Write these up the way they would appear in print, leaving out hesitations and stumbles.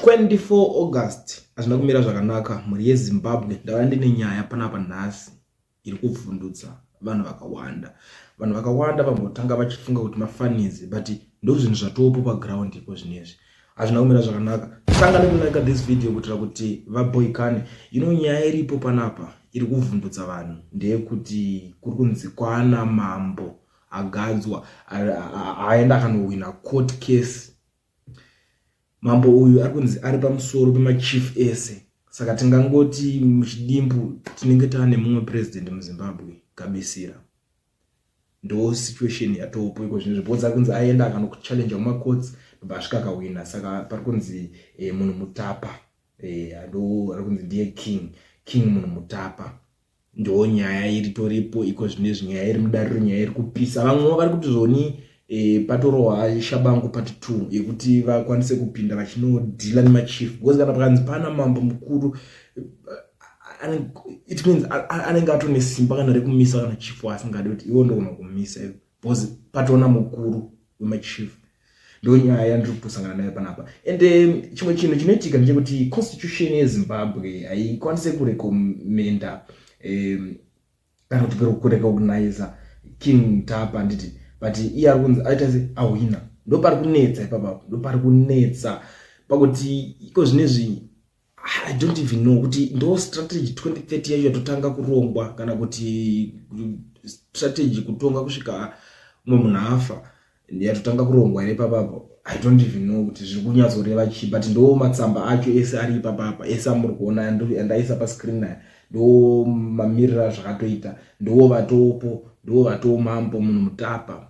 24 August hazvina kumira zvakanaka mhuri yeZimbabwe. Ndava ndine nyaya panapa nhasi iri kuvhundutsa vanhu vakawanda. Vanhu vakawanda vambotanga vachifunga kuti mafanizi, but ndozvinhu zvatopo paground iko zvinezvi. Hazvina kumira zvakanaka. Tanga nekulike this video kuitira kuti vaboikane. You know, nyaya iripo panapa iri kuvhundutsa vanhu ndeyekuti kuri kunzi kwana mambo agadzwa aenda akanowina court case. Mambo uyu ari kunzi ari pamusoro pemachief ese, saka tingangoti muchidimbu tinenge taane mumwe president muZimbabwe kabisira. Ndo situation yatopo iko zvinezvi, because ari kunzi aenda akanokuchallenge kumacourts, ndobva asvika akawina. Saka pari kunzi Munhu Mutapa ndo ari kunzi ndiye king Munhu Mutapa. Ndo nyaya iri toripo iko zvinezvi, nyaya iri mudariro, nyaya iri kupisa. Vamwewo vari kuti zvoni patorohwa Shabangu part 2 yekuti vakwanise kupinda vachinodhila nemachief, because kana pakanzi pana mambo mukuru, it means anenge atone simba kana rekumisa kana chief waasingadi, kuti iwo ndogona kumisa, because patona mukuru wemachief. Ndo nyaya yandiri kutosangana nayo panapa. And chimwe chinhu chinoitika ndechekuti constitution yeZimbabwe haikwanise kurecommenda kana kuti kurecogniza King Mutapa, handiti? But iye ari kunzi aita se ahwina. Ndo pari kunetsa ipapapo, ndo pari kunetsa pakuti iko zvinezvi I don't even know kuti ndo strategy 2030 yacho yatotanga kurongwa, kana kuti strategy kutonga kusvika umwe munhu afa yatotanga kurongwa here ipapapo. I don't even know kuti zviri kunyatsoreva chii, but ndo matsamba acho ese ari ipapapa, ese amuri kuona andaisa pascreen aya, ndo mamiriro azvakatoita. Ndo vatopo, ndo vatomambo Munhu Mutapa.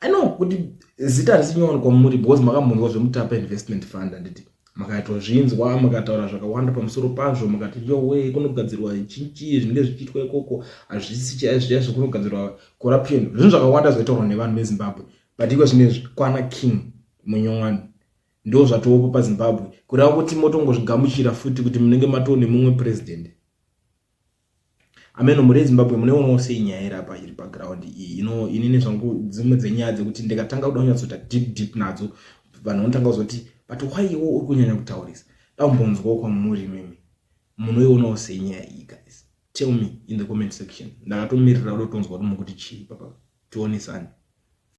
I know kuti zita harisi nyowani kwamuri, because makambonzwa zveMutapa Investment Fund, handiti? Makatozvinzwa, mukataura zvakawanda pamusoro pazvo, mukati yowe kunogadzirwa chinchi, zvinenge zvichiitwa ikoko hazvisi chaizvo chaizvo, kunogadzirwa corruption, zvinhu zvakawanda zvaitaurwa nevanhu veZimbabwe. But iko zvinezvi kwana king munyowani, ndo zvatopo paZimbabwe, kureva kuti motongozvigamuchira futi kuti munenge matoo nemumwe president. Ameno, muri eZimbabwe, muneonawo sei nyaya iri apa, iri paground iyi ino? Inini zvangu dzimwe dzenyaya dzekuti ndikatanga kuda kunyatsoita deep deep nadzo, vanhu vanotanga kuzoti, "But why iwo uri kunyanya kutaurisa?" Dambonzwawo kwamuri mimi, munoionawo sei nyaya iyi? Guys, tell me in the comment section. Ndakatomirira kuda kutonzwa kuti mukuti chii papa. Tionesane.